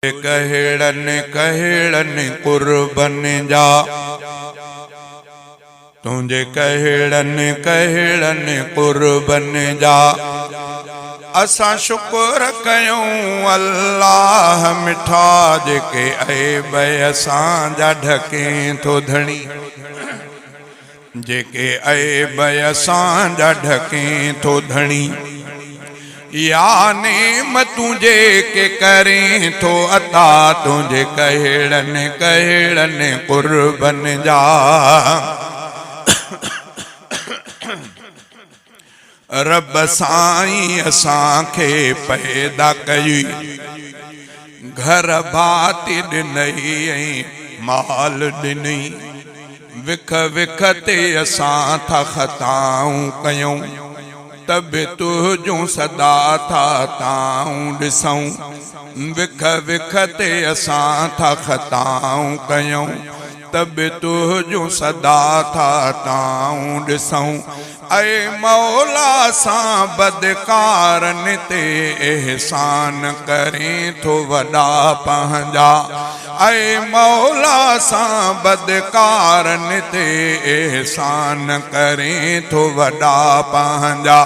ڪهڙن ڪهڙن قربن جا تنهنجي ڪهڙن ڪهڙن قربن جا اسان شڪر ڪيون الله مٺا جيڪي عيب اسان جا ڍڪين ٿو ڌڻي جيڪي عيب اسان جا ڍڪين ٿو ڌڻي. يا نعمتون جيڪي ڪرين ٿو عطا تنهنجي ڪهڙن ڪهڙن قربن جا. رب سائين اسان کي پيدا ڪيئي، گهر ڀاتي ڏنئي ۽ مال ڏنئي، وک وک تي اسان ٿا خطائون ڪيون، ته به تنهنجون سدا ٿا تائون ڏسون، وک وک تي اسان ٿا خطائون ڪيون، ته به تنهنجون سدا ٿا تائون ڏسون. اي مولا سان بدڪارن تي احسان ڪرين ٿو وڏا پنهنجا اي مولا سان بدڪارن تي احسان ڪرين ٿو وڏا پنهنجا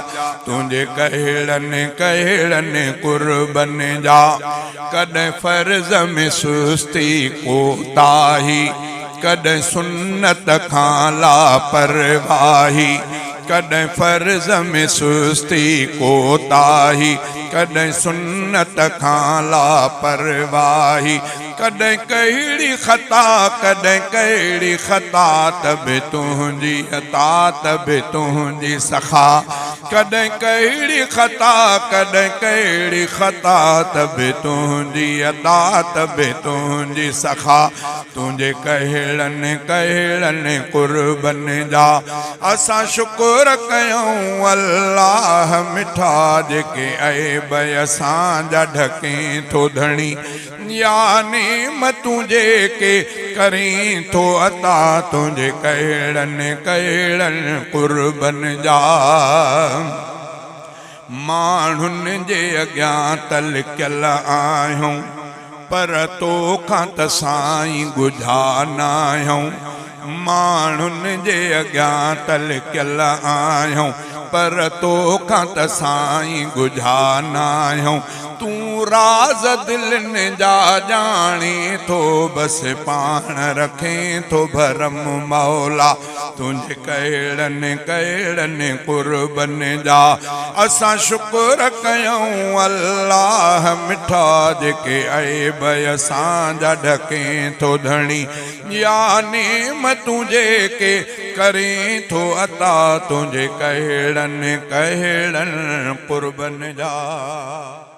تنهنجي ڪهڙن ڪهڙن قربن جا ڪڏهن فرض ۾ سستي ڪوتاهي ڪڏهن سنت کان لاپرواهي، ڪڏهن فرض ۾ سستي ڪوتاهي، ڪڏهن سنت کان لاپرواهي، ڪڏهن ڪهڙي خطا، ڪڏهن ڪهڙي خطا، ته به تنهنجي عطا، ته به تنهنجي سخا، ڪڏهن ڪهڙي خطا، ڪڏهن ڪهڙي خطا، ته به تنهنجي عطا، ته به تنهنجي سخا. تنهنجي ڪهڙن ڪهڙن قربن جا اسان شڪر ڪيون الله مٺا جيڪي عيب اسان جا ڍڪين ٿو ڌڻي يا نعمتون جيڪي ڪرين ٿو عطا تنهنجي ڪهڙن ڪهڙن قربن جا ماڻهن جي اڳيان ته لڪيل آهيون، پر تو کان ته سائين ڳجها ناهيون. ماڻهن جي اڳيان ته لڪيل آهيون، پر تو کان ته سائين ڳجها ناهيون. تون راز دلين جا ڄاڻين ٿو، بس پاڻ رکين ٿو ڀرم مولا. تنهنجي ڪهڙن ڪهڙن قربن جا اسان شڪر ڪيون الله مٺا جيڪي عيب اسان جا ڍڪين ٿو ڌڻي يا نعمتون جيڪي ڪرين ٿو عطا تنهنجي ڪهڙن ڪهڙن قربن جا.